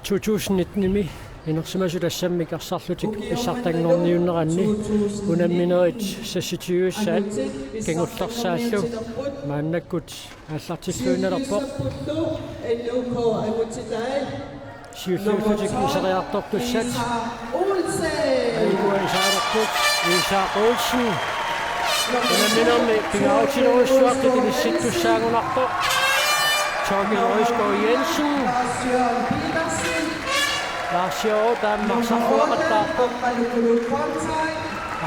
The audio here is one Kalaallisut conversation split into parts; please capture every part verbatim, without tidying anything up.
To tusind nitten-imi inersimasut assammik arsarlutik pissartanngorniunneranni unamminerit seksogtyve-ssaat kingullersaallu maannakkut aallartilluinnalerpoq. Siulliullutik iseriartortussat. Aigua isaalerput Isak Olsen. Unamminermi pingaarutilerujussuartut inissittussaagunarpoq. Torkild Røisgaard Jensen. Lars Jørgen taama arsarluaqattaarpoq.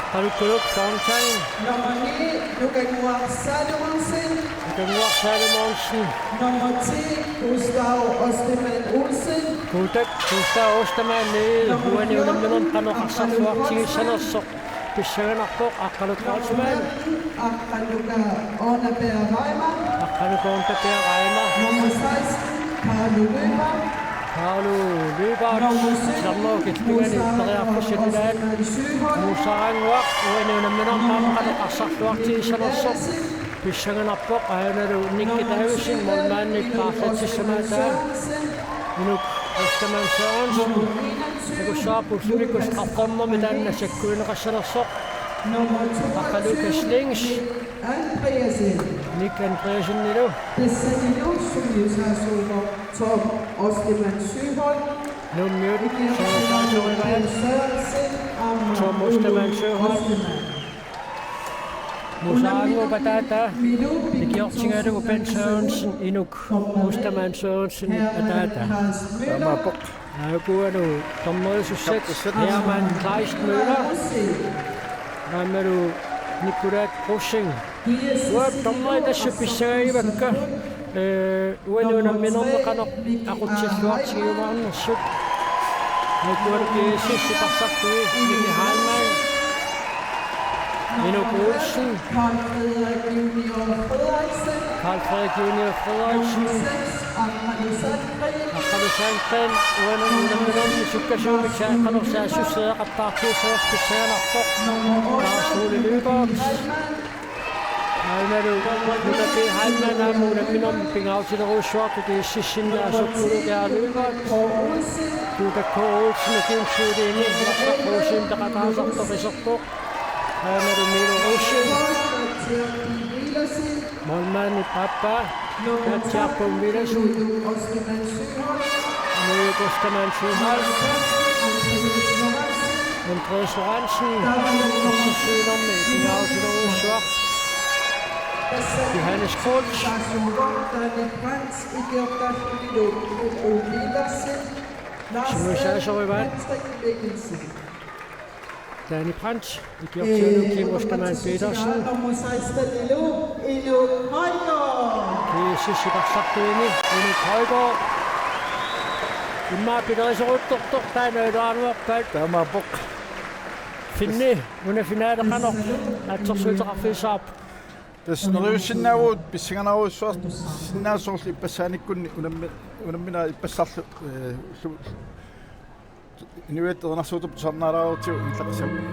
Aqqalukkuluk Fontain. Nummer ni, Nukanguaq Salomonsen. Nukanguaq Salomonsen. Nummer ti, Gustav Ostermann Olsen. Guutak Gustav Ostermann, nummer uani fjorten, unamminermi qanoq arsarluartigissanersoq pissanganarpoq. Aqqaluk Kreutzmann. Aqqaluk Ornaberg Reimer. Aqqaluk Ornaberg Reimer. Nummer seksten, Carlo Løber. Carlo Løber. Nummer syv, Musa Osman Søholt. Musa Osman Søholt. Musa Anguaq, uani unamminermi qanoq arsarluartigissanersoq pissanganarpoq, aanalu Nikki Davidsen, målmandip paarlatsissamaata. Inuk Ostermann Sørensen. Takussavarput ullumikkut straffernermi taanna sakkuinneqassanersoq. Aqqaluk Lukas Lings. Andreasen. Nick Andreasen ilu. Bessanilu sumiusaasuuvoq Tom Ostermann Søholt. Nuummiut sumiusaasorivaat Tom Ostermann Søholt. Musa Anguup ataata. Ikiortigalugu Bent Sørensen, Inuk Ostermann Sørensen ataata. Taamaappoq. Aajuku dommeriusussat. Dommeriusussat. Hermann Kleist Møller. Aammalu Nikolaj Rosing. Uanga dommerit assut pissangagivakka. Ee, uani unamminermi qanoq aqutsilluartigiumaarnersut. Aajuku GSS-ip arsartui Mikkel Heilmann. Inuk Olsen. Carl Frederik Junior Frederiksen. Carl Frederik Junior Frederiksen. Aqqalu Sandgreen. Aqqalu Sandgreen. Uani unamminermi sukkasuumik saqqanersaassuseeqattaartuussavas pissanganarpoq. Lars Ole Lyberth. Aanalu Nuka P. Heilmann aamma unamminermi pingaarutilerujussuartut GSS-iminni aserpuluk Lyberth. Tuuta K. Olsen ukiuni siuliini Marsa Rosing peqataasartoq iserpoq. Aanalu Milo Rosing. Målmandip aappaa. Katja Poul Villadsen. Møge Ostermann Søholt. Andreas Lorentzen. Isersiuinermi pingaarutilerujussuaq Johannes Kolt. Sumiusaasorivaat Danny Brandt. Ikiortigalugu Kim Ostermann Petersen. Nummer seksten, Inuk Højgaard. GSS-ip arsartuini Inuk Højgaard. Immaqa pilerisoruttortoq taanna iluanuarpaat. Taamaappoq. Finni, una finaali qanoq assersuuteqarfigissavarput? Tassa neriussinnaavugut pissanganarujussuarsinnaasoq soorlu ippassaaniikkunni unammi-, unamminerit ippassarlu, ee, ullu-, Inuit erinarsuutup tusarnaalaartigu ingerlaqqissaagut.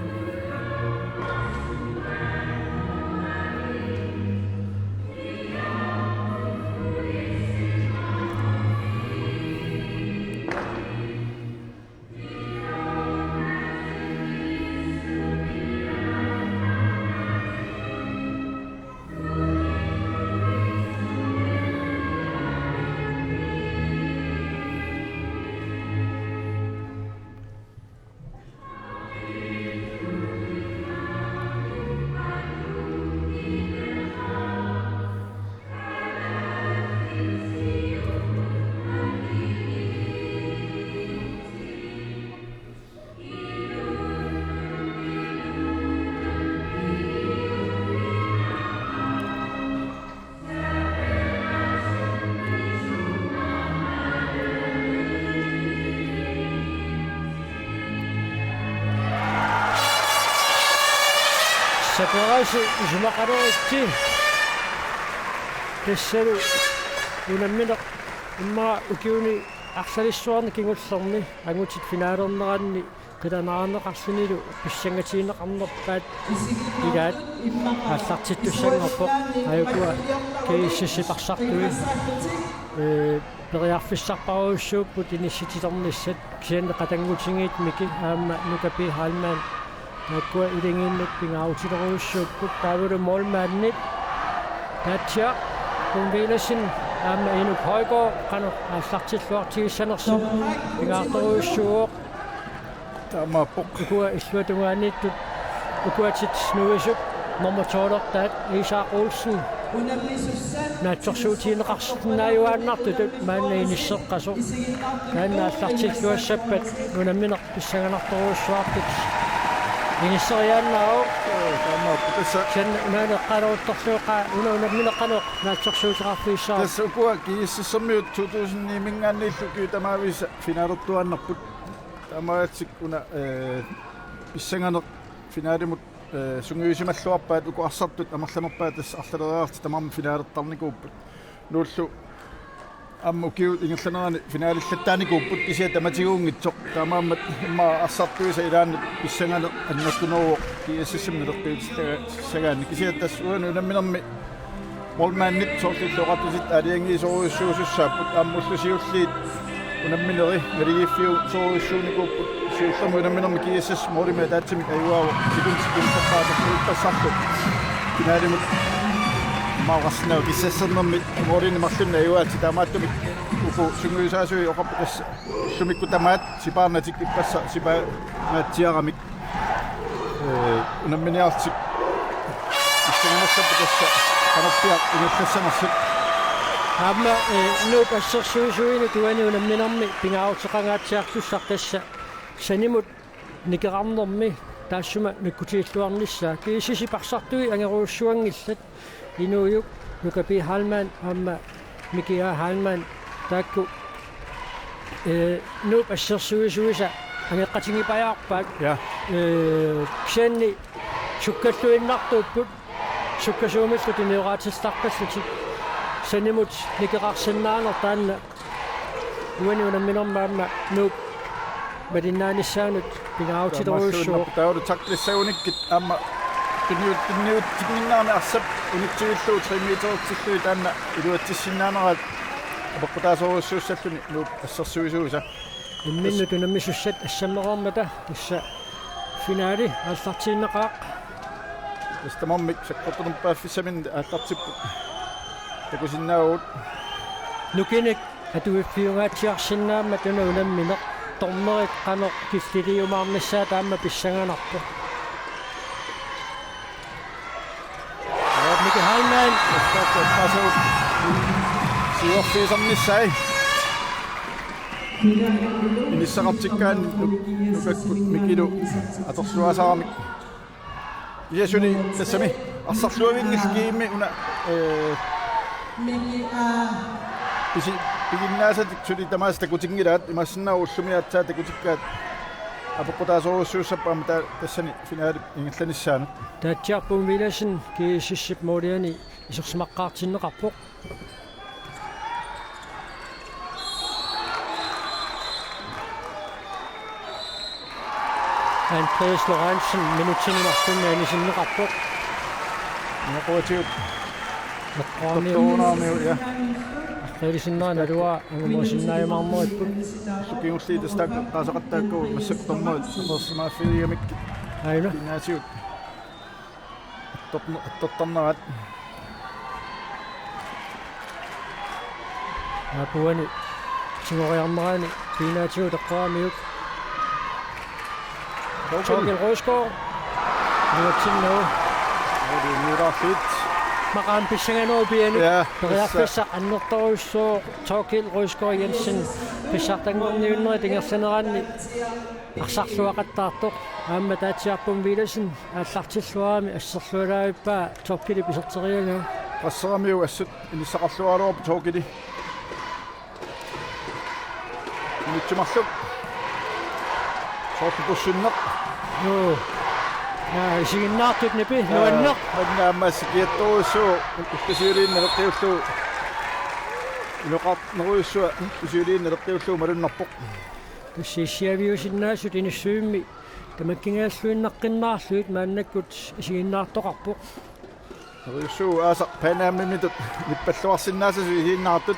Saperasi isumaqaleritsi. Tassalu unammineq immaqa ukiuni arsalissuarni kingullerni angutit finaalerneranni qilanaarneqarlunilu pissangatigineqarnerpaat ilaat aallartittussanngorpoq, ajukua GSS-ip arsartui. Ee, periarfissarpassuupput inissititernissat, kisianni qatanngutigiit Miki aamma Nuka P. Heilmann taakkua ilagiinnut pingaarutilerujussuupput. Taavalu målmandit Katja Kuum Villadsen aamma Inuk Højgaard qanoq aallartilluartigissanersut pingaartorujussuuvoq. Taamaappoq. Ukua illuatungaaniittut ukuatit nuisut nummer tolv-ertaat Isak Olsen naatsorsuutigineqarsinnaajuaannartutut maanna inisseqqasoq. Taanna aallartilluassappat unammineq pissanganartorujussuartut inisseriaannaavoq. Taamaappoq tassa. Kisianni una eqqaaleruttorlugu una unammineq qanoq naatsorsuuteqarfigissavarput. Tassa ukua GSS-ermiut to tusind ni-minngaanniillu ukiut tamaavisa finalertuaannarput. Taamaatsikkut una, ee, pissanganeq finalimut, ee, sungiusimalluarpaat uku arsartut amerlanerpaat tassa arlaleriarlutik tamarmik finalertarnikuupput. Nuullu aamma ukiup ingerlanerani finalillattaarnikuupput kisianni tamatiguunngitsoq. Taamaammat immaqa arsartuisa ilaannut pissanganeq annertuneruvoq GSS-imut naleqqiutissagaanni. Kisianni tassa uani unamminermi målmandit soorlu illit oqartutit aalajangiisorujussuusussaapput aamma ullut siulliit unammineri naligiiffiusorujussuunikuupput. Siullermik unamminermi GSS målimik ataatsimik ajugaavoq sekundit sekundit eqqaaterpassallu finalimut. Immaqa oqarsinnaavoq GSS-ernermi målinik marlunnik ajugaatsit, taamaattumik uku sungiusaasui oqarput tassa ullumikkut tamaat sipaarnatik ippassaq sipaarnaatsiaramik. Ee, unamminiarlutik pissanganassapput tassa qanorpiaq ingerlassanersut. Aamma, ee, Nuup assersuisuinut uani unamminermi pingaaruteqangaatsiartussaq tassa sanimut nikerarnermi taassuma nakkutigilluarnissaa. GSS-ip arsartui angerujussuanngillat. Inuujuk Nuka P. Heilmann aamma Miki A. Heilmann taakku, ee, Nuup assersuisuisa angeqqatigipajaarpaat. Ja. Ee, kisianni sukkalluinnartuupput, sukkasuumillu tunioraatittarpallutik. Sanimut nikeqarsinnaaneq taanna uani unamminermi aamma Nuup malinnaanissaanut pingaarutilerujussuuvoq. Taamaallunna taavalu taklissagunikkit aamma tunniut-, tunniutinnginnerani arsap unitsigillugu tre meteritsillugit taanna iluatsissinnaaneraat apeqqutaasorujussuussalluni Nuup assersuisuisa. Imminnut unammisussat assammereermata tassa finali aallartiinnaqaaq. Tassa tamarmik sakkortunerpaaffissaminnik aallartipput takusinnaavugut. Nukinik atuiffiungaatsiarsinnaammat una unammineq, dommerit qanoq killiliumaarnissaat aamma pissanganarpoq. Miki Heilmann. Tassa eqqaasugut siuarfigisarnissai. Inissaqartikkaanni Nukakkut Mikilu atorluaasaramik. Ja, suli tassami arsarluavinngillat GM-i una, ee, pisi-, piginnaasatik suli tamaasa takutinngilaat, imaassinnaavoq ullumi aatsaat takutikkaat apeqqutaasorujussuussapput aamma ta-, tassani finalip ingerlanissaanut. Tatsiarpum Villadsen GSS-ip måliani isersimaqqaartinneqarpoq. Andreas Lorentzen minutsini marlunni anisinneqarpoq. Naquatigut. Eqqaamiu. Tortorunaamiu, ja. Eqqilisinnaanalua angumaasinnaajumaarneripput. Sukingulli tassa taakku taasaqattaakku massakkut dommerit apersimaaffigigamik. Aina. Gymnasiut. Attorn-, attortarnerat. Aap, uani tigoriarnerani piinaatigut eqqaamiuk. Torkild. Torkild Røsgaard. Iluatsinnagu. Oli miuraaffiit. Maqaam pissanganaq pianut. Ja, periarfissaq annertorujussuuvoq Torkild Røsgaard Jensen. Pissartanngorniunnerit ingerlaneranni arsarluaqattaartoq. Aamma Tatsiarpum Villadsen aallartilluarami asserlualaavippaa Torkildip iserteriagaa. Qasseramiu assut inissaqarluaraluarpoq Torkildi. Minutsit marluk. Soorlu pussunneq. Joo. Ja, isiginnaartut nipi, aa, nuanneq. Manna aamma sikiattorujussuuvoq, ukkasiuliin naleqqiullugu. Iloqarnerujussuaq, ukkasiuliin naleqqiullugu malunnarpoq. Tassa issiaviusinnaasut inissivimmi tamakkiingajalluinnaqqinnaarlugit maannakkut isiginnaartoqarpoq. Neriussuuvoq aasaq Pan Am-imitut nippalluarsinnaasasut isiginnaartut.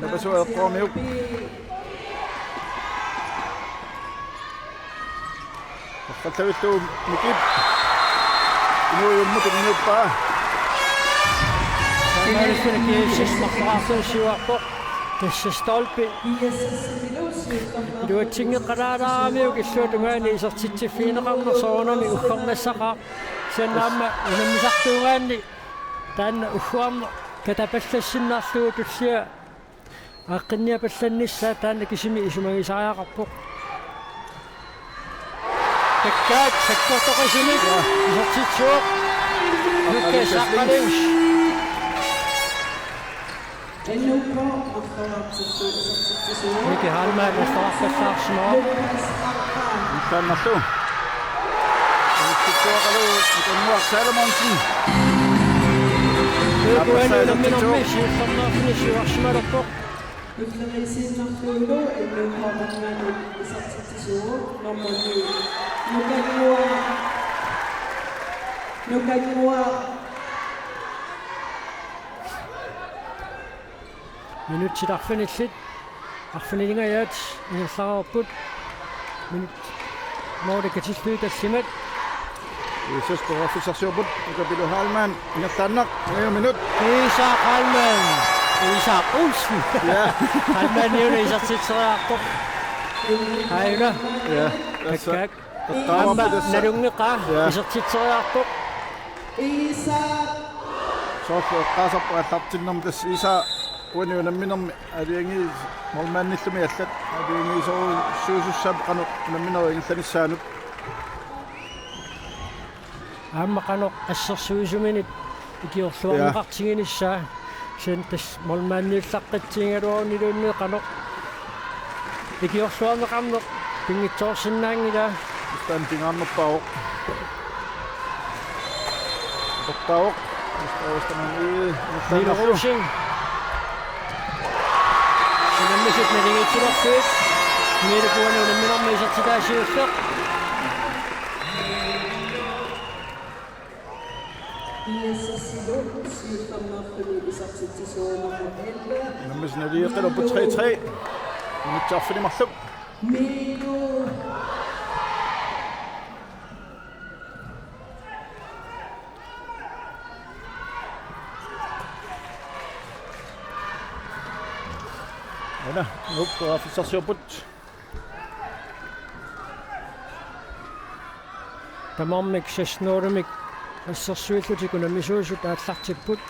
Napasua eqqormiuk. Arfaltavillu Mikip. Inuujummut inniuppaa. Saamaalissunik G S S marloqartuussiuarpoq. Tassa Stolpe. Iluatsingeqqalaaraamiuk illuatungaani isertitsiffigineqarneq soorunami uggornassaqaaq. Kisianni aamma unammisartuugaanni taanna ugguarneq katapallassinnaarlugu tullia aaqqinniapallannissaa taanna kisimi isumagisariaqarpoq. Takkaak sakkortoqisumik isertitsivoq. Lukas Aqqaluuss. Miki Heilmann isertitsisua. Taannarlu. Isertitsisuaqalu Ikannuaq Salomonsen. Lukas Aqqaluuss unamminermi siullernaarfini siuarsimalerpoq. Nummer ni, Nukannuaq. Nukannuaq. Minutsit arfinillit arfinilingajaat ingerlareerput. Minut, måli katillugit tallimat. G S S periarfissarsiorput, Nuka Pilu Heilmann ingerlaannaq, minut. Isak Heilmann. Isak Olsen. Ja. Heilmann, Iuna isertitseriartoq. Aina. Ja, tassa. Takkaak. Aamma eqqaasarpoq tassa. Nalunngeqaaq. Ja. Isertitseriartoq. Isak. Soorlu eqqaasarpoq aallartinnermi tassa Isak uani unamminermi aalajangiis-, målmandillumi allat aalajangiisorujussuusussaammat qanoq unamminerup ingerlanissaanut. Aamma qanoq assersuisuminit ikiorluarneqartiginissaa. Ja. Kisianni tassa målmandiullaqqissaagaluaruniluunniit qanoq ikiorluarneqarneq pinngitsoorsinnaanngilaa. Tassa taanna pingaarnerpaavoq. Atortaavoq. Tassa taanna Niilo Rosing. Unammisut naligiissilersuit. Niilu uani unamminermi isertitaa siulleq. G S S-ilu siullermeerluni isertitsisuunerup elleve. Unamminermi naliaqqillugu tre tre. Minutsit arfineq-marluk. Miilu. Una, Nuuk periarfissarsiorput. Tamarmik seksten-nuullutik assersuillutik unammisuusut aallartipput.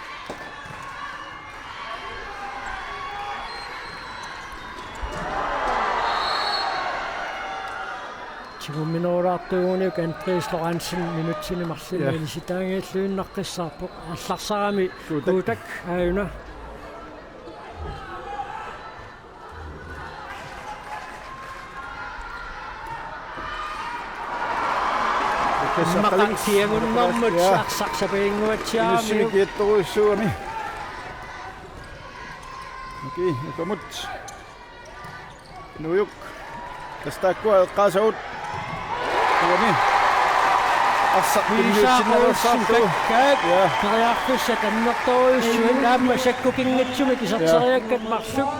Tigumminerulaartuuguniuk Andreas Lorentzen minutsini marlunni, ja, inisitaanngilluinnaqqissaarpoq. Allarsarami Kuutak. Kuutak aajuna. Immaqa kiagunnermut, ja, arsaq sapiinnguatsiaramiuk. Inussivik kiattorujussuugami. Okei, ukamut. Nuuk. Tassa taakkua eqqaasagut. Uani. Arsaq Isak immiussinnaveersaarlugu. Olsen kakkaak. Ja. Periarfissat annertoorujussuit aamma sakkukinngitsumik iserteriakkat marluk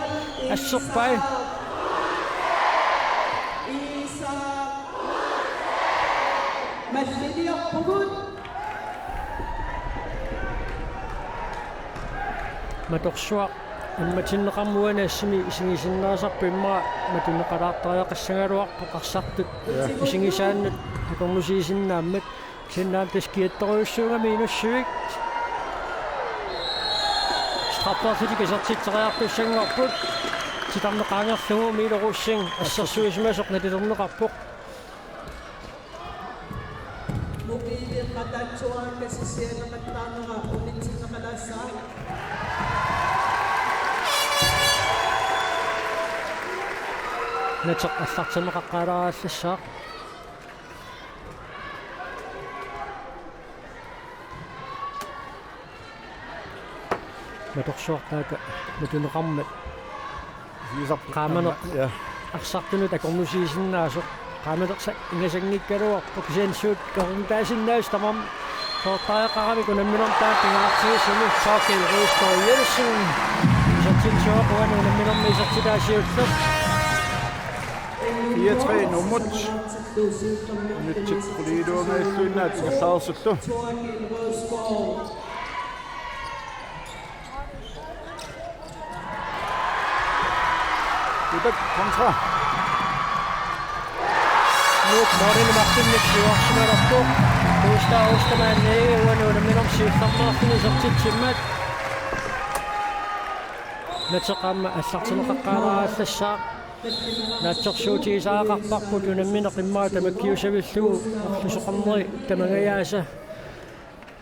asserpai. Malliliorpugut. Matorsuaq ammatinneqarmat uani assimi isigisinnaasarpoq, immaqa matuneqalaartariaqassagaluarpoq arsartut. Ja. Isigisaannut akornusiisinnaammat. Kisianni aamma tassa kiattorujussuugami Inussivik. Strafferlutik isertitseriartussanngorput. Titarneq qaangerlugu Miilu Rosing assersuisimasoq nalilerneqarpoq. Mobiileqataatsuarakka sissianeqattaarnera unitsinneqalaassaaq. Nateq allartinneqaqqaalaarallassaaq. Matorsuaq taakku matuneqarmat. Siusarput. Qaamaneq. Ja. Arsartunut akornusiisinnaasoq. Qaamaneq sa-, ingasanngikkaluarpoq, kisianni suut korintaasinnaasoq tamarmik toortariaqaramik unamminermi taanna pingaartigisumi. Thorkild Rostgaard Jensen. Isertitsivoq uani unamminermi isertitaa siulleq. Fire tre Nuummut. Minutsit quliiluangajalluinnaat ingerlareersullu. Kuutak kontra. Nuuk målini marlunnik siuarsimalerpoq. Gustav Ostermann, eh, uani unamminermi siullermeerluni isertitsimmat. Nateq aamma allartinneqaqqaalaarallassaaq. Naatsorsuutigisariaqarparput unammineq immaqa tamakkiusavillugu orlusoqarneri tamangajaasa.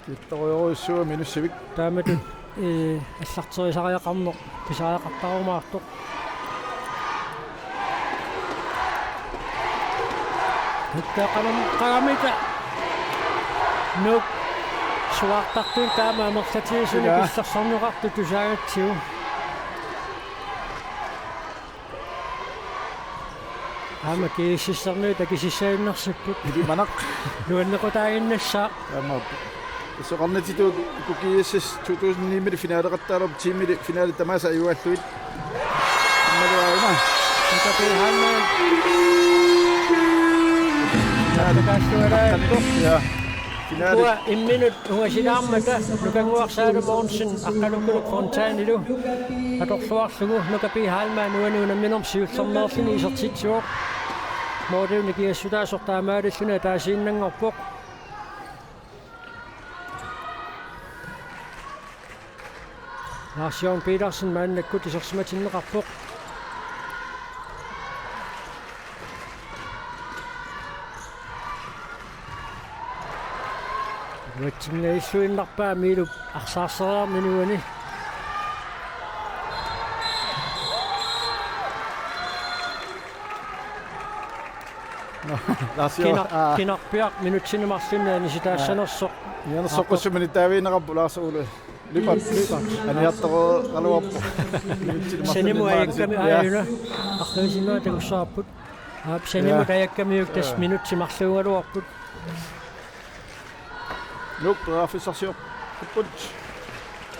Kiattorujussuugami Inussivik. Taamatut, ee, allarterisariaqarneq pisariaqartarumaartoq. Takkaqanam qagamita. Nuuk suaartartut taama amerlatigisuni, ja, pillersorneqartut tusaagatsigu. Aamma G S S-ermiut takisissagunarsipput. Ilimanaq. Nuannequtaaginnassaaq. Aamma. Soqarnititut uku G S S to tusind ni-mili finaleqattaalerput, ti-mili finale tamaasa ajugaallugit. Aammalu aajuna. Nuka P. Heilmann. Finale. Takkakaallualaarpoq. Ja. Finale. Ukua imminut ungasilaarmata Nukannguaq Salo Mogensen Aqqalukkuluk Fontanilu atorluarlugu Nuka P. Heilmann uani unamminermi siullermeerluni isertitsivoq. Måliu nikingassutaasoq taamaalilluni ataasiinnanngorpoq. Lars Jørgen Petersen maannakkut isersimatinneqarpoq. Iluatsinngilluinnarpaa Miilup arsaarseriarnini uani. Lars Jørgen, kina-, aa, kinarpiaq minutsini marlunni anisitaassanersoq. Aa. Niannersoqqussummini taaviineqarpoq Lars Ole. Lyberth. Lyberth. Aniartoqaraluarpoq. Sanimut ajakkami, ja, aajuna. Arfineq-marlunut takussavarput. Aap, sanimut, ja, ajakkamiuk tassa, ja, minutsit marluugaluarput. Nuuk periarfissarsiorput. Put.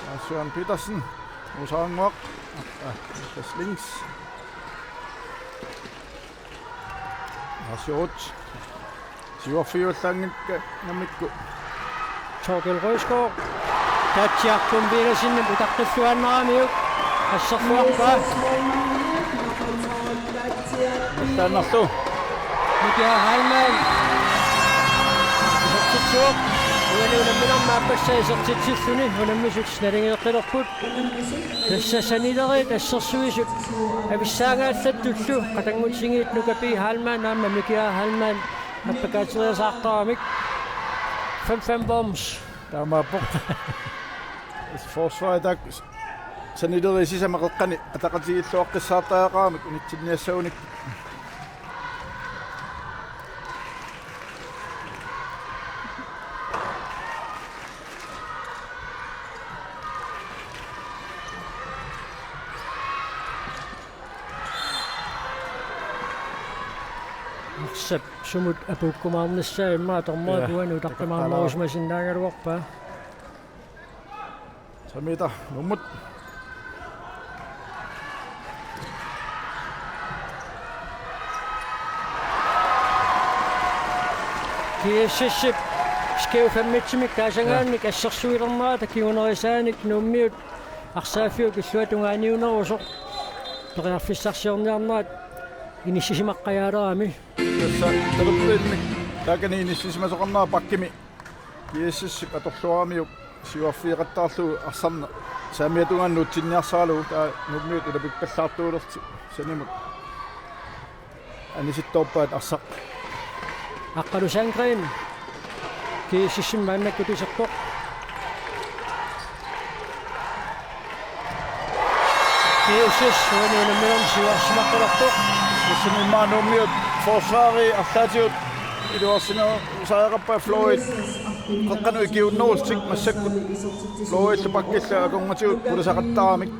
Lars Jørgen Petersen. Musaanguaq. Niklas Lings. Lars Hjort. Siuarfiuallaanngikka namikku. Torkel Røsgaard. Tatsiarpum piinasinnim utaqqilluaannaramiuk. Assersuarpaa. Taannarlu. Mikia Heilmann. Isertitsivoq. Uani unamminermi aappassaa isertitsilluni unammisut naligiiqqilerput. Tassa sanileriit assersuisut avissaangaallattullu qatanngutigiit Nuka P. Heilmann aamma Mikia Heilmann appakaateriasaartaramik. Fem fem Worms. Taamaappoq. Forsvaret taakku sanileriit sisamat qeqqani ataqatigiilluaqqissaartariaqaramik unitsinniassagunik. Arsap sumut apuukkumaarnissaa immaqa tormua Ja, puanu takkaqqaalaarpoq. Utaqqimaarnerusimasinnaagaluarpaa. Samita Nuummut. G S S-ip skæv femmitsimik taasagaannik Ja. Assersuilernerata kingunerisaanik Nuummiut arsaaffiup illuatungaaniunerusoq periarfissarsiorniarnerat inissisimaqqajaalerami. Tassa talerpiinnik taakani inissisimasoqarnera bakkimi G S S-ip atorluaramiuk siuarfeqattaarlugu arsarneq saamiata tungaanut nutsinniarsaralugu taava Nuummiut ilapippallaartuulertik sanimut anisittoorpaat arsaq. Aqqalu Sandgreen. G S S-imik maannakkut iserpoq. G S S uani unamminermi siuarsimaqqilerpoq. Tassami immaqa Nuummiut forsvari arlaatigut iluarsinerusaajaqarpaat Floyd. Qeqqanut ikiuunnerullutik massakkut Floydillu bakkillu akornatigut pulasaqattaaramik.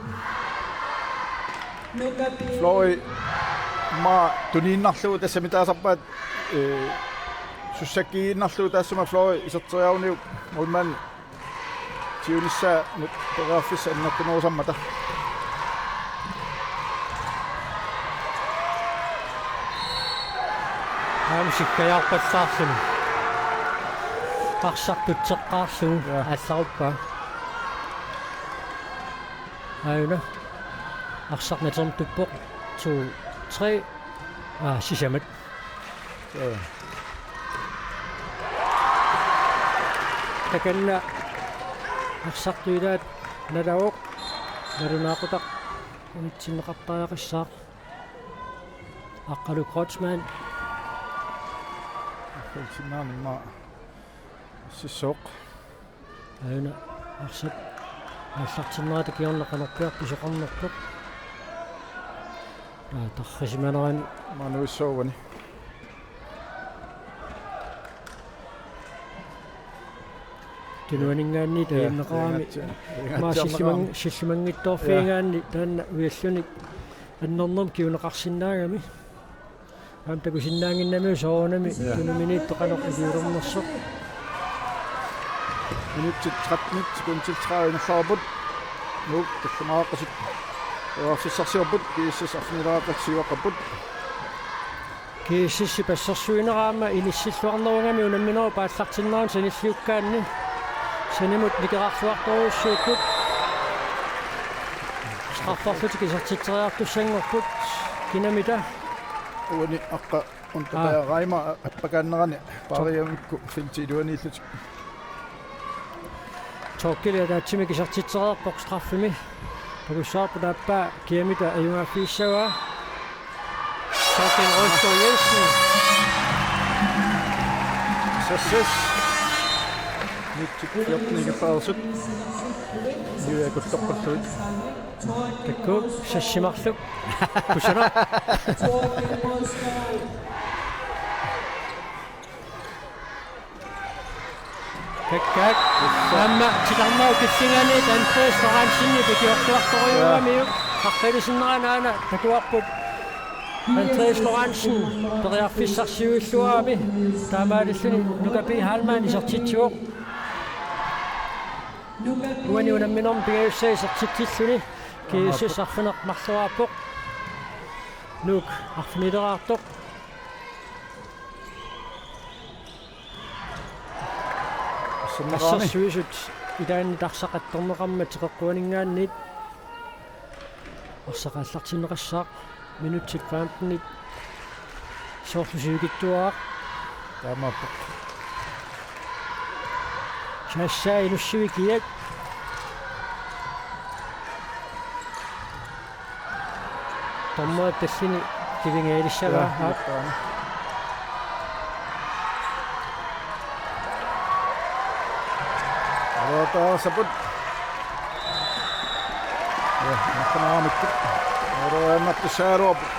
Floyd immaqa tuniinnarlugu tassami taasarpaat, ee, sussakkiinnarlugu taassuma Floyd iserteriaruniuk målmand siunissaa periarfissaq annertunerusarmata. Aamma sikkajaarpallaarluni. Arsaq tutseqqaarlugu Ja. Aallaruppaa. Aajuna. Arsaq natermutuppoq. To, tre. Aa, sisamat. Ja. Takanna arsartup ilaat nalavoq. Nalunaaqutaq unitsinneqartariaqassaaq. Aqqalu Kreutzmann. Aqqalu sinnaanimma assissuoq. Aajuna arsap aallartinnerata kingorna qanorpiaq pisoqarnerpoq. Aa, tarrisimanerani. Manuissuuvani. Tunuaninngaanniit Ja, taanneqarami. Iingatsi-, Maa iingatsiarneqarami. Sillimang-, sillimanngitsoorfigigaanni Ja. Taanna uialluni annernermik kinguneqarsinnaagami. Aamma takusinnaannginnamiuk soorunami Ja. Tunuminiittoq qanoq iliulernersoq. Minutsit tretten sekundit tredive ingerlareerput. Nuuk tallimaaqqasut. Periarfissarsiorput, G S S arfinileraqqat siuaqqapput. G S S-ip assersuinera aamma inissilluarnerugami unamminerup aallartinnerani sanilliukkaanni. Sanimut nikerarluartorujussuupput. Strafferlutik isertitseriartussanngorput. Kinamita. Uani aqqa Untapaja Aa. Raima appakaannerani paarigamikku feltip iluaniillutik. Torkili ataatsimik isertitsereerpoq straffimi. Takussavarput aappaa kiamita ajugaaffigissavaa. Torkil Røsgaard Jensen. Sasses. Nitsikkiortnik ikippaarsut. Niujakuttoqqallugit. Takku sassimarluk. Kusanaq. Kakkaak. Aamma titarnerup killinganiit Andreas Lorentzen ikiortuartorujuugamiuk. Aqqilisinnerani aana takuarput. Andreas Lorentzen periarfissarsiuilluarami. Taamaalilluni Nuka P. Heilmann isertitsivoq. Uani unamminermi pingajussaa isertitsilluni. G S S arfineq-marluarpoq. Nuuk arfinileraartoq. Assersuisut ilaanni arsaq attorneqarmat teqeqquaninngaanniit arsaq aallartinneqassaaq, minutsit femtenit soorlu sivikitsuaraq. Taamaappoq. Sassaa Inussivik Kiak. Dommerit tallini kivingaalissavaa. Ja, aap. Aap. Aloortaasarput. Ja, naqqanaamikkut. Aloortaannartussaaruarput.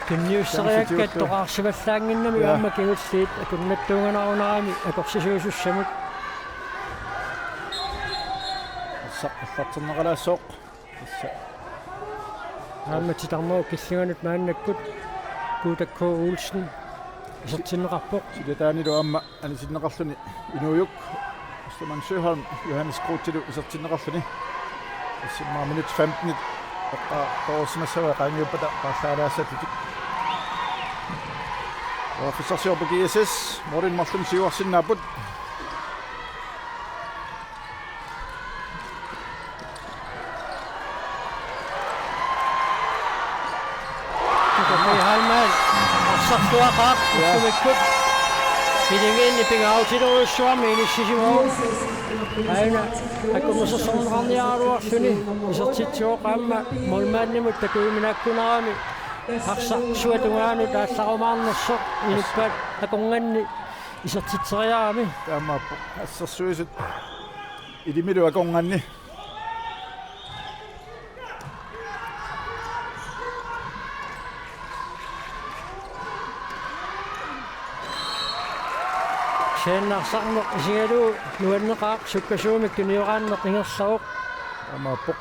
Tunniusseriakkat toqqarsavallaannginnami. Ja. Aamma kingulliit akunnattuunganarunarami akorsisuusussamut. Arsaq aallartinneqalaassooq. Tassa. Aamma titarnerup killinganut maannakkut Guuta K. Olsen isertinneqarpoq. Silataanilu aamma anisinneqarluni Inuujuk. Ostermann Søholm, Johannes Grothelu isertinneqarluni. Tassami minut femtenit eqqaarussimassavaat qaangiuppata paarlaalaassalluni. Uaffissarsiorput G S S, målinik marlunnik siuarsinnaapput. Michael Heilmann, arsarluaqaaq, ja, ullumikkut. Ilingiinni pingaarutilerujussuarmik inissisimavoq. Aajuna akornusersorneqarniaraluarluni isertitsivoq aamma målmandimut takujuminaakkunarami arsaq suatungaanut aallarumaarnersoq inuppassuit akornanni isertitseriarami. Taamaappoq assersuisut ilimilu akornanni. Kisianni arsarneq isigalugu nuanneqaaq, sukkasuumik tunioraanneq ingerlavoq. Taamaappoq.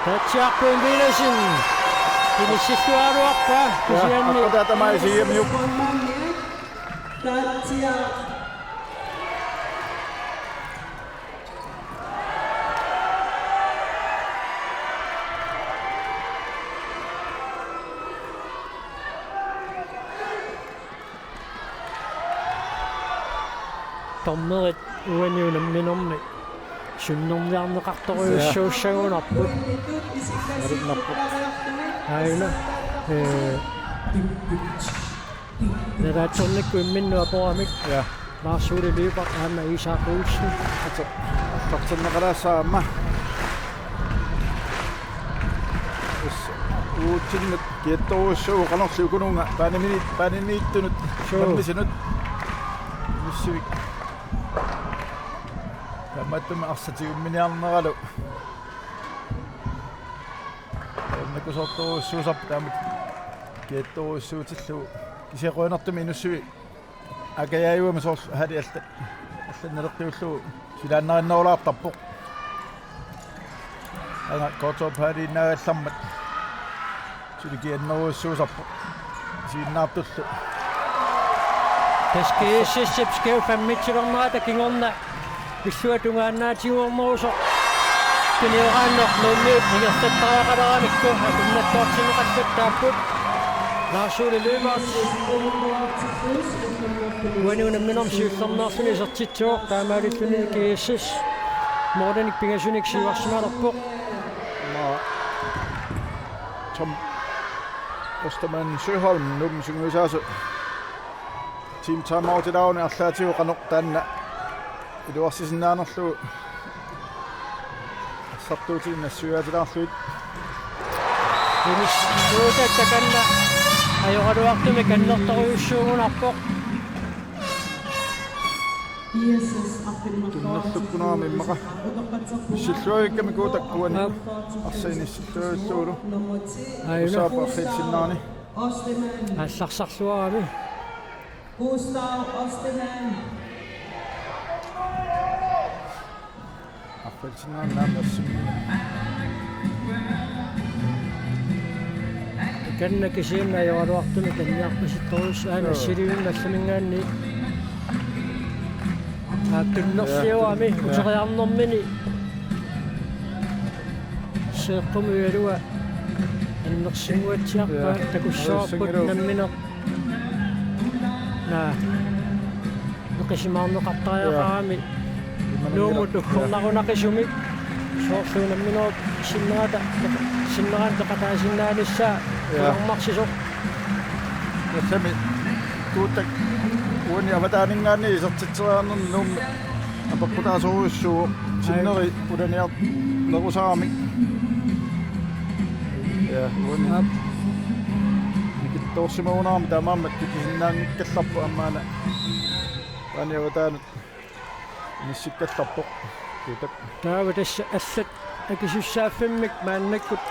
Tatsiarput Villadsen. Inissilluaraluarpaa. Ja, kisianni aqqutaata maisigiamiuk. Tatsiaq. Dommerit uani unamminermi sunnerniarneqartorujussuussagunarput. Alinnarpoq. Aajuna. Ee, nalaatsornikkut imminnut apuramik. Ja. Lars Ole Lyberth aamma Isak Olsen. Aallartinneqalaassaaq aamma. Us-, uatsinnut kiattorujussuuvoq qanorli ukununnga paanimini-, paaniniittunut. Suu. Nammisinut. Inussivik. Taamaattumik arsaq tigumminiarneralu. Nakusoortorujussuusarpoq taamatut kiattorujussuutillugu. Kisianni qujanartumik Inussivik akajaajuami soorlu halli alla-, allanut naleqqiullugu silaannarinnerulaartarpoq. Anga K T H-p halliinnagallarmat suli kiannerujussuusarpoq. Isiginnaartullu. Tassa G S S-ip skæv femmitsilernerata kingorna illuatungaannaatigu ornerusoq. Tunioraanneq Nuummiut ingerlattariaqaleramikku akunnattoortinneqallattaapput. Lars Ole Lyberth. Uani unamminermi siullermeerluni isertitsivoq, taamaalilluni G S S målinik pingasunik siuarsimalerpoq. Aamma Tom Ostermann Søholm, Nuummi sungiusaasoq. Team timeout ilaaruni arlaatigut qanoq taanna iluarsisinnaanerlugu arsartuutinik nassuiaatilaarlugit. Inis-, Nuup takanna ajoraluartumik annertoorujussuugunarpoq. Tunnerlukkunarami immaqa. Silluavikkami Guuta uani. Aap. Arsaq inissilluarlugulu. Aajuna. Usaapa arfiilsinnaani. Aallarsarluarami. Gustav Ostermann. Arfiilsinnaani naammassimi. Takanna kisianni ajoraluartumik kanniarpasittorujussuuvoq aana. Joo. Silivinna allaminngaanniit. Tunnerliorami uteriarnermini. Seeqqumi ujalua annersinnguatsiarpaa. Ja. Takussavarput nammineq. Naa. Neqisimaarneqartariaqarami. Ja. Nuummut uggornarunaqisumik. Soorlu nammineq sinnerata, sinnerata peqataasinnaanissaa. Ja. Kularmarsisoq. Tassami Tuuttak uani avataaninngaanniit isertitseriarnerni Nuummi apeqqutaasorujussuuvoq. Ai. Sinneri ulaniarnerusaramik. Ja, uani. Aap. Nikittoorsimagunarami taamaammat tutisinnaanngikkallarpoq aamma una. Uani avataanut inissikkallarpoq Tuuttak. Taava tassa allat akisussaaffimmik maannakkut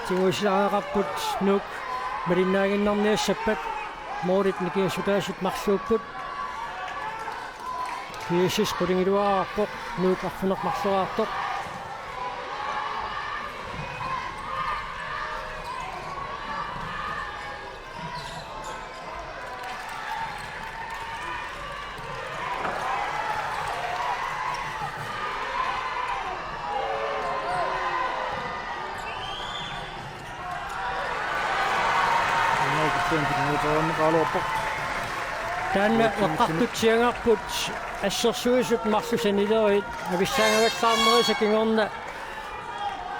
tiguisariaqarput Nuuk malinnaaginnarniassappat. Målit nikingassutaasut marluupput. G S S qulingiluaarpoq, Nuuk arfineq-marloraartoq. Taanna eqqartutsiagarput assersuisut marluk sanilerit avissaagavallaarnerisa kingorna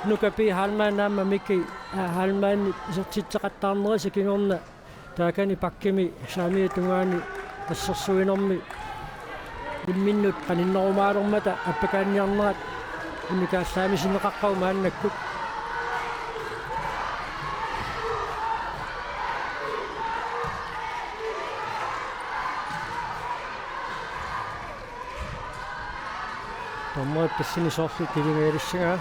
Nuka P. Heilmann aamma Miki, aa, Heilmann isertitseqattaarnerisa kingorna taakani bakkimi saamiata tungaani assersuinermi imminnut qaninnerumaalermata appakaanniarnerat unikaallaamisineqaqqavoq maannakkut. Dommerit tassani soorlu kilimeerissagaa.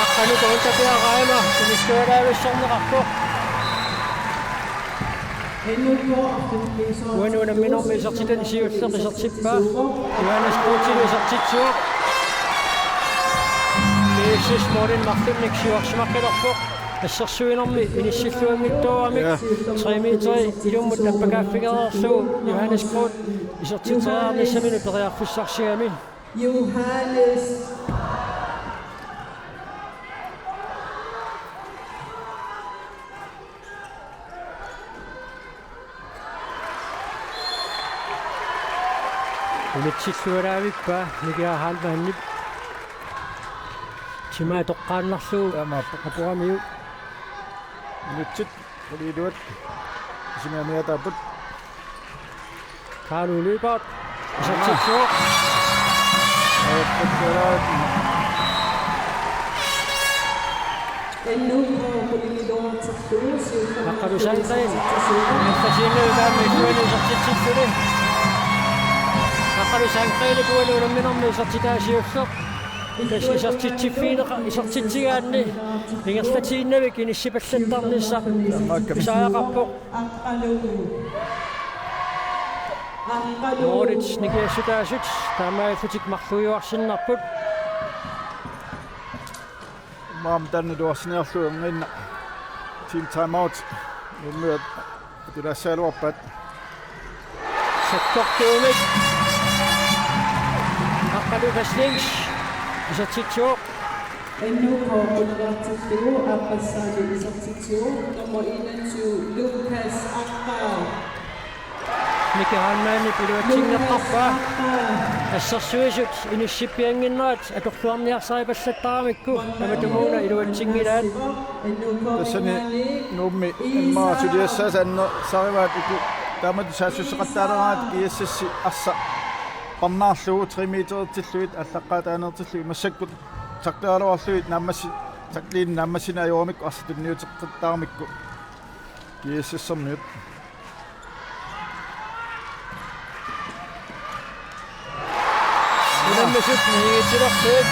Aqqalu tauntapiaqaama inissualaavissorneqarpoq. Uani unamminermi isertitani siulleq isertippaa. Johannes Grothimik isertitsivoq. G S S målinik marlunnik siuarsimaqqilerpoq. Assersuinermi inissilluanngitsoorami. Ja. Tre meteri ilummut appakaaffigereerlugu Johannes Groth isertitseriarnissaminut periarfissarsigami. Johannes. Unitsillualaavippaa Miki Heilmannip. Timaa toqqaannarlugu. Taamaappoq. Apuamiu. Unitsit quliiluat. Isimiamiataapput. Carlo Lyberth. Isertitsivoq. Aappakkalaat. Aqqalu Sandgreen. Isertitsivoq. Aqqalu Sandgreen uani unamminermi isertitaa siulleq. Tassa isertitsiffigineqa-, isertitsigaanni ingerlatiinnavik inissipallattarnissaq pisariaqarpoq. Målit nikingassutaasut taamaallutik marluiuarsinnarput. Maam taanna iluarsiniarlugu erngiinnaq. Team timeout. Nuummiut atulaassagaluarpaat. Sakkortuumik. Aqqalu Baslings isertitsivoq. N U K qulariartillugu aaqqassaani isertitsivoq nummer enogtyve, Lukas Aqqalu. Miki Heilmannip iluatsinneqarpaa. Assersuisut inissippiannginnerat atorluarniarsaripallattaramikku tamatumuuna iluatsinngilaat. Tassani Nuummi immaqa suliassaasa annersarivaat uku taamatut saassusseqattaaleraat G S S arsaq parnaarlugu tre meteritsillugit aallaqqaataaneertillugit massakkut tackleeraluarlugit naammassi-, tackliini naammassineq ajoramikku arsaq tunniuteqattaramikku G S S-ermiut. Unammisut nigitsilersuut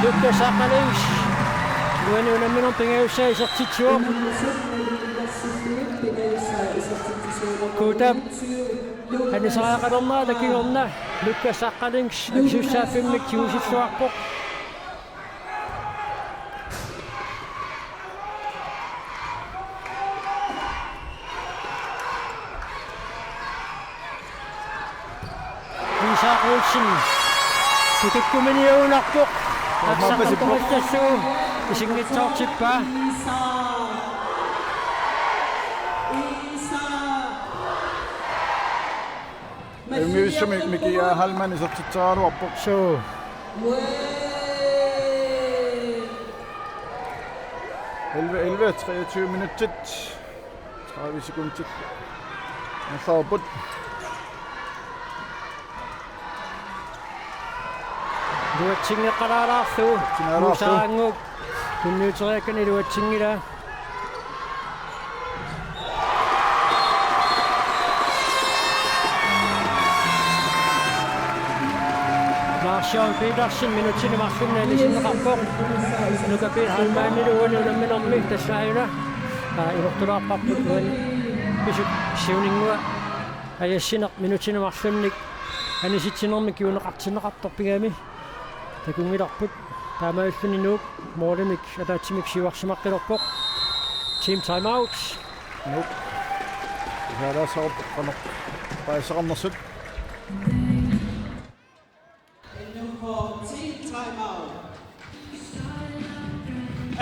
Lukas Aqqalings. Uani unamminermi pingajussaa isertitsivoq. Kuutap anisariaqalernerata kingorna Lukas Aqqalings akisussaaffimmik tigusilluarpoq. Olsen. Tutukkuminiuunarpoq. Aamma arsaq atorallallugu isinngitsoortippaa. Ajunngivissumik Miki A. Heilmann isertitseraluarpoq. Suu. Elleve, elleve, treogtyve minutsit. Tredive sekundit. Ansaaput. Iluatsinngikkaluarlugu. Iluatsinngikkaluarlugu. Musaannguk. Tunniuteriakkani iluatsinngilaa. Lars Jørgen Petersen minutsini marlunni anisinneqarpoq. Nuka P. Heilmannilu uani unamminermi tassaajuna. Aa, ilortulaarparput uani pisut siuninngua. Ajassineq minutsini marlunnik anisitsinermi kinguneqartinneqartarpigami. Takunngilarput taamaalilluni Nuuk målimik ataatsimik siuarsimaqqilerpoq. Team timeout. Nuuk. Ihaalaassavarput qanoq paasisaqarnersut.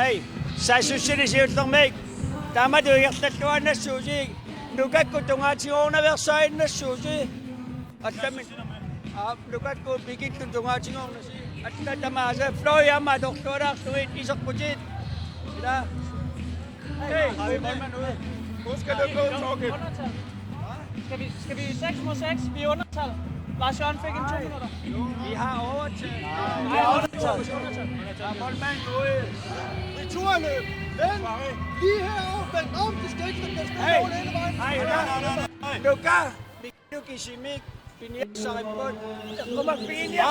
Ei, saassussineq siullermik. Taamatut ingerlalluaannassuusi. Nukakkut tungaatigoornaveersaaginnassuusi. Allamik. Aa, Nukakkut Mikillu tungaatigoornasi. Alla tamaasa fløj aamma atorlualaarlugit iserputit. Ila. Hey, hvor skal du gå, Torgild? Skal vi, skal vi seks mod seks? Vi er undertal. Lars Jørgen fik en to minutter. Vi har overtal. Nej, undertal. Ja, målmanden ude. Returløb. Vend. Lige herovre. Vend om. Det skal ikke, den skal spille mål hele vejen. Nej, nej, nej, nej, nej. Nuka. Mikillu kisimik. Piniassaripput. Eqqumaffiginia.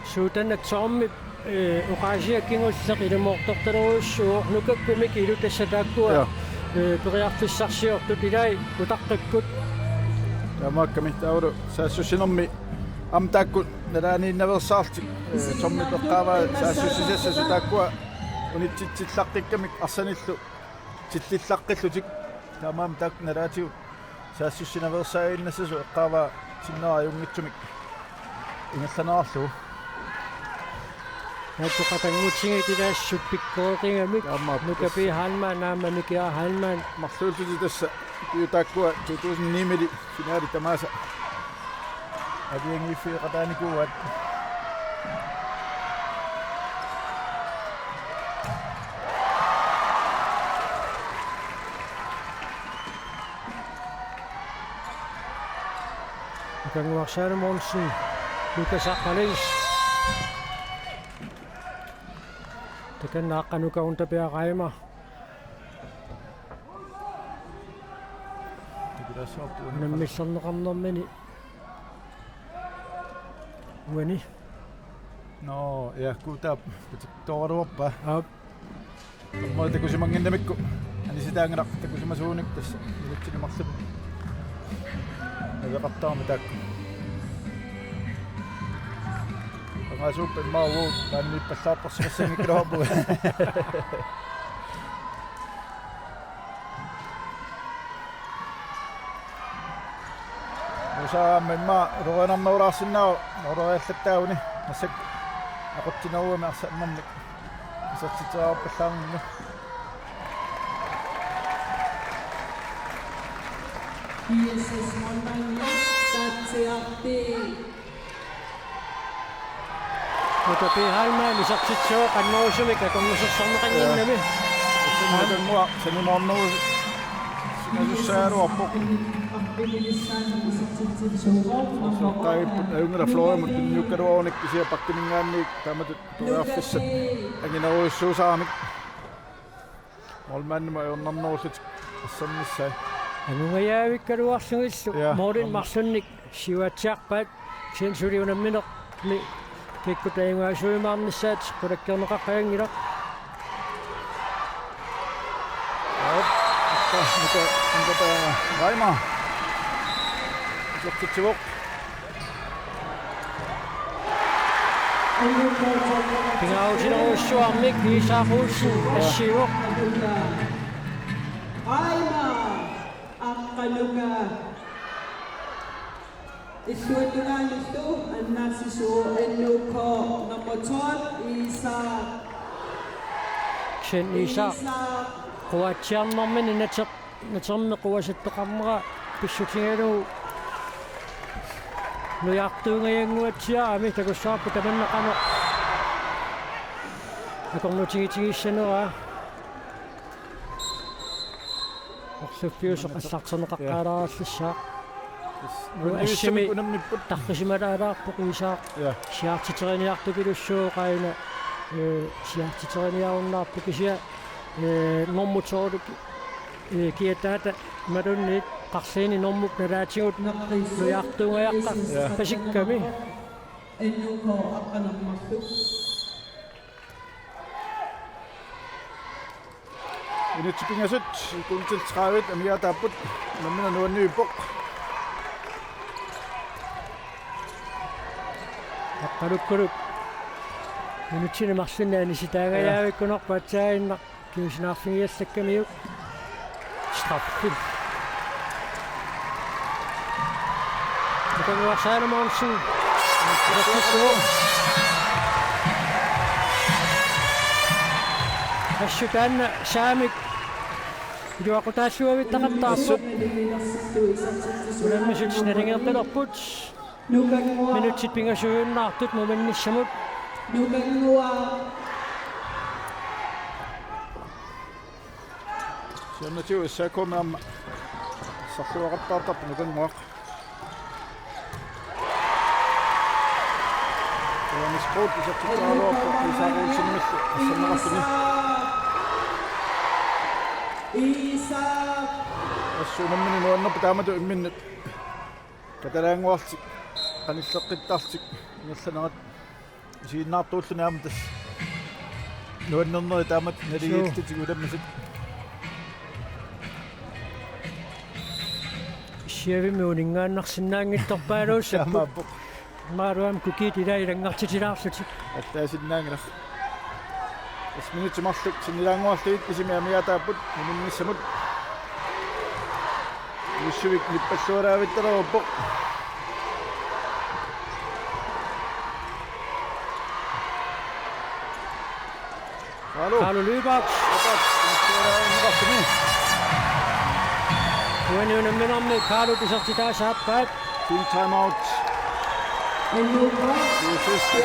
Suutanatsoormi, eh, oqaasiak kingulleq ilumoortortalerujussuuvoq Nukakkut Mikilu tassa taakkua, ja, eh, periarfissarsiortut ilai utaqqipput. Taamaakkami taavalu saassussinermi aamma taakku nalaaniinnaveersaarlutik, eh, soormi eqqaavaa saassussisassasut taakkua unitsitsillaqqikkamik arsanillu tillillaqqillutik. Taamaammat taakku nalaatigut saassussinaveersaaginnassasoq eqqaavaa sinnera ajunngitsumik ingerlanerarlugu. Naattoqatanngutigit ilaassut pikkoreqigamik. Taamaappoq. Nuka P. Heilmann aamma Miki A. Heilmann. Marluullutik tassa ukiut taakkua to tusind ni-mili finale tamaasa aalajangiiffeqataanikuuaat. Nukanguaq Salomonsen, Lukas Aqqaluiss. Takanna Aqqanuka Unterberg Reimer. Takulassaarput uani. Unammillerneqarnermini. Uani. Nå, ja, Kutaap. Patik tooraluarpaa. Aap. Aamma takusimannginnamikku. Anisitaanngilaq takusimasuunik tassa. Ilutsini marlunni. Naveqartarami taakku. Qangaasuuppat immaqa uagut taanna ippallaartorsimassanngikkaluarpugut. Usaamma immaqa ulorianarnerulaarsinnaavoq, uloriallattaaruni, massakkut aqutsineruami arsammermik isertitseriarpallaarnermi. G S S målmand Jens Satsiarti. Nuka P. Heilmann isertitsivoq annerusumik akornusersorneqannginnami. Ussannut tannguaq sanimoornerusoq sinasussaagaluarpoq. Qaiput ajunngilaq fløjimut tunniukkaluarunik kisianni bakkiminngaanniit taamatut periarfissat anginerujussuusaaramik. Målmandimut ajornarnerullutik assernissaat. Angungajaavikkaluarlugillu, ja, målini aamma marlunnik siuaatsiarpaat, kisianni suli unamminermi kikkut taangaasuimaarnissaat qulakkeerneqaqqajanngilaq. Aap, akka, akka, akka, Reimer. Isertitsivoq. Pingaarutilerujussuarmik Isak Olsen assivoq. Aima Aqqanuka Illuatungaanullu annaasisuu N U K nummer tolv, Isak. Kisianni Isak. Isak. Quatsiarnermini nater-, natermi quasattoqarnera pissutigalugu nujartuungajannguatsiarami takussavarput tamanna qanoq akornutigitigissaneraa. Orluffiusoq allarterneqaqqaalaarallassaaq. Yes. Nuannivissamik unammippoq. Tarrisimalaalaarpoq Isak. Ja. Siaartiteriniartupilussuuvoq aana. Ee, siaartiteriniarunnaarpoq kisianni, ee, normu tolv, ee, kiataata imaluunniit qarliini normut nalaatigut nujartuungajaqqaasikkami. Ja. N U K aqqaneq-marluk. Minutsit pingasut, to til tredive, amigaataapput, unammineq nuanniippoq. Aqqalukkuluk. Minutsinik marlunnik anisitaangajaavikkunorput aatsaannguaq kingusinnaarfigiallakkamiuk. Straffe. Nukannguaq Salomonsen. Assut taanna saamik iluaqutaalluavittaqattaarpoq. Unammisut nalingeqqilerput. Nukannguaq. Minutsit pingasuunnaartut muminnissamut. Nukannguaq. Siornatigut S A K-mi aamma sarluaqattaartarpoq Nukannguaq. Johannes Groth isertitseraluarpoq Isak Olsenimillu asserneqarluni. Isak. Assut unammineq nuannerpoq taamatut imminnut. Katalaannguarlutik qanilleqqittarlutik ingerlanerat isiginnaartuulluni aamma tassa nuannernerit taamatut naligiillutik unammisut. Issiavimmi uninngaannarsinnaanngitsorpaaluussapput. Taamaappoq. Maaruam kukiit ilaa ilanngartitilaarlutik. Attaasinnaanngilaq. Tassa minutsit marluk sinnilaannguarlugit isimi amigaataapput muminnissamut. Jussuvik nippallualaavittalerpoq. Hallo. Hallo Lyberth. Lyberth. Uani unamminermi Carlo isertitaassaappaat. Team timeout. N U K. Yes, yes, yes, yes,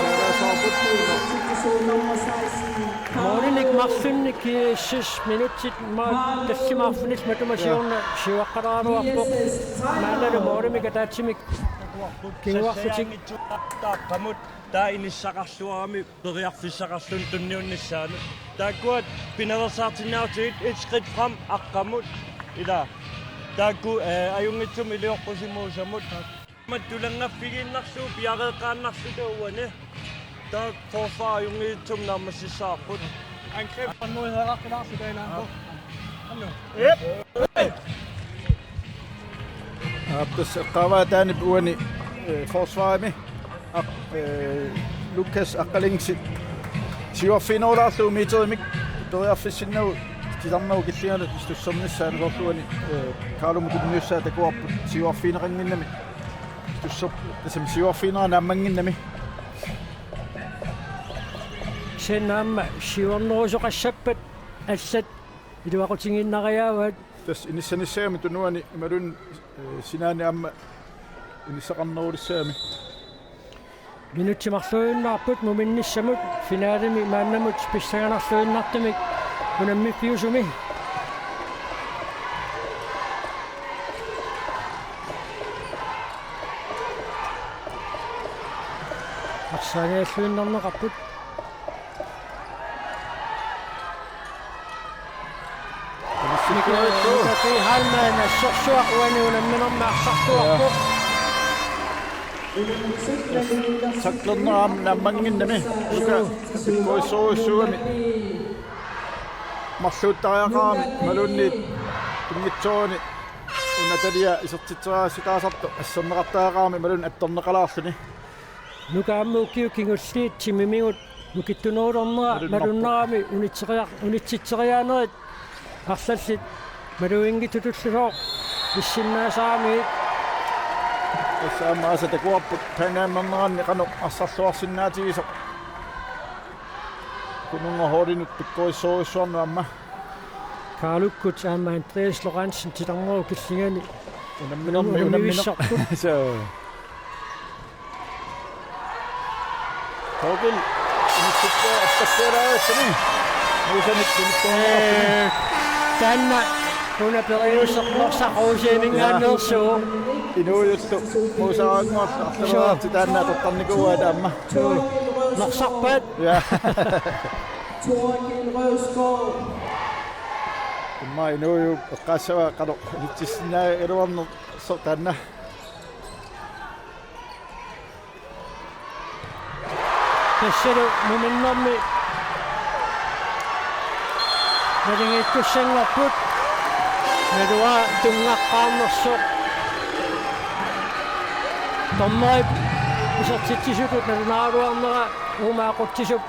yes. Nummer seksten. Målinik marlunnik G S S minutsit ma-, tallimaarfinillu matuma siorna siuaqqalaaraluarpoq. Maannalu målimik ataatsimik kinguarlutik. Taava inissaqarluarami periarfissaqarluni tunniunnissaanut. Taakkua pinaveersaartinnaarutigit et skridt frem aqqamut. Ila. Taakku, eh, ajunngitsumik iliorpusimuusamut. Mattulanngaffigiinnarlugu piareeqqaannarluta uani. Taava forsvar ajunngitsumik naammassissavarput. Angreb fra nu hedder Lars Peter Arsenal. Aap, tassa eqqaavaa taanna uani, eh, forsvarimi. Aq-, eh, Lukas Aqqalingsi siuarfiginerulaarlugu meterimik periarfissinnagu titarnagu killingalu tussernissaa soorlu uani, eh, Carlomut tunniussaa takuarput siuarfigineqannginnami. Tusser-, tassami siuarfiginera naammannginnami. Kisianni aamma siuarnerusoqassappat allat iluaqutigiinnariaavaat. Tassa inissanissagami tunuani imaluunniit, eh, sinaani aamma inissaqarnerulissagami. Minutsit marluinnarput muminnissamut finalemi maannamut pissanganarluinnartumik unammiffiusumi. Arsaanialluinnarneqarput. Mikael Halman assersuaq uani unamminermi arsartuarpoq. Tacklerneq aamma naammannginnami. Nuka pikkorissorujussuugami. Marluuttariaqarami imaluunniit pinngitsoorani una talia isertitseriaasitaasartoq asserneqartariaqarami imaluunniit attorneqalaarluni. Nuka aamma ukiut kingulliit timimigut nukittunerulernera malunnarpoq. Malunnarami unitseriar-, unitsitseriaanerit arlallit maluginngitsutullusooq issinnaasaramiuk. Tassa aamma aasaq takuarput Pan Am-erneranni qanoq arsarluarsinnaatigisoq. Kununga holdinut pikkorissorujussuarnut aamma. Kaalukkut aamma Andreas Lorentzen titarnerup killingani. Unamminermi, unamminermi. Unamminermi. Soo. Torkild. Inissittua attassialaassani. Muusanik tunittuarnerarpuni. Ee, taanna una periuseq Norsaq Rosiminngaanneersuuvoq. Inuujullu Muusaraannguarlu arlalerarti taanna atortarnikuuaa taama. Suu. Norsarpaat. Ja. Immaqa Inuujuup eqqaassavaa qanoq inississinnaaneruarnersoq taanna. Tassalu muminnermi naligiittussanngorput. Naluara tunngaqqaarnersoq. Dommerip isertitsisutut nalunaaraluarnera uuma aqutsisup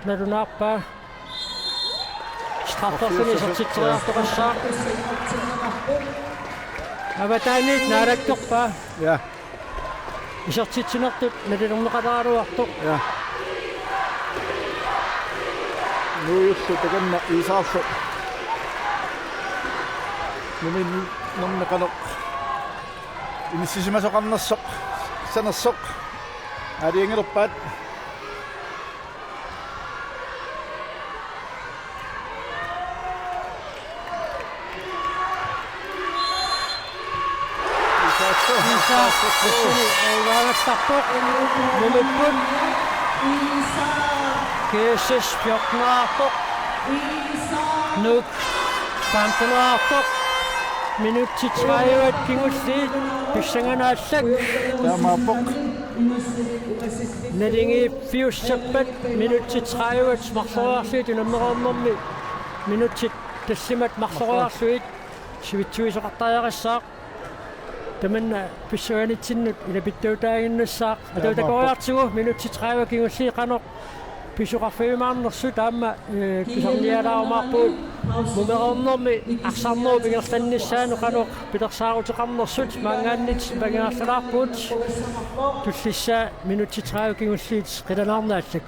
nalunaarpaa. Straffersuni isertitseriartoqassaaq. Avataaniit naalakkerpaa. Ja. Isertitsinertut nalilerneqaleraluartoq. Ja. Nuujullu takanna Iisaarlu. Muminnermi qanoq inissisimasoqarnersoq. Sanersoq. Aalajangilerpaat. Iisaarlu. Iisaarlu. Tassani uivaangattarpoq. Mumipput. G S S fjortenerarpoq. Nuuk femtenerarpoq. Minutsit tredive kingulliit pissanganarlak. Taamaappoq. Naligiiffiussappat minutsit tredive marloriarlugit unammereernermi minutsit tallimat marloriarlugit sivitsuisoqartariaqassaaq. Tamanna pissanganitsinnut ilapittuutaaginnassaaq. Taamaappoq. Atuutakoriartigu minutsit tredive kingulliit qanoq pisoqarfigiumaarnersut aamma, ee, tusarnialaarumaarpugut. Mumereernermi arsarnerup ingerlannissaanut qanoq pilersaaruteqarnersut maanngaanniit nipangiarlalaarpugut. Tullissaa minutsit tredive kingulliit qilanaarneq allak.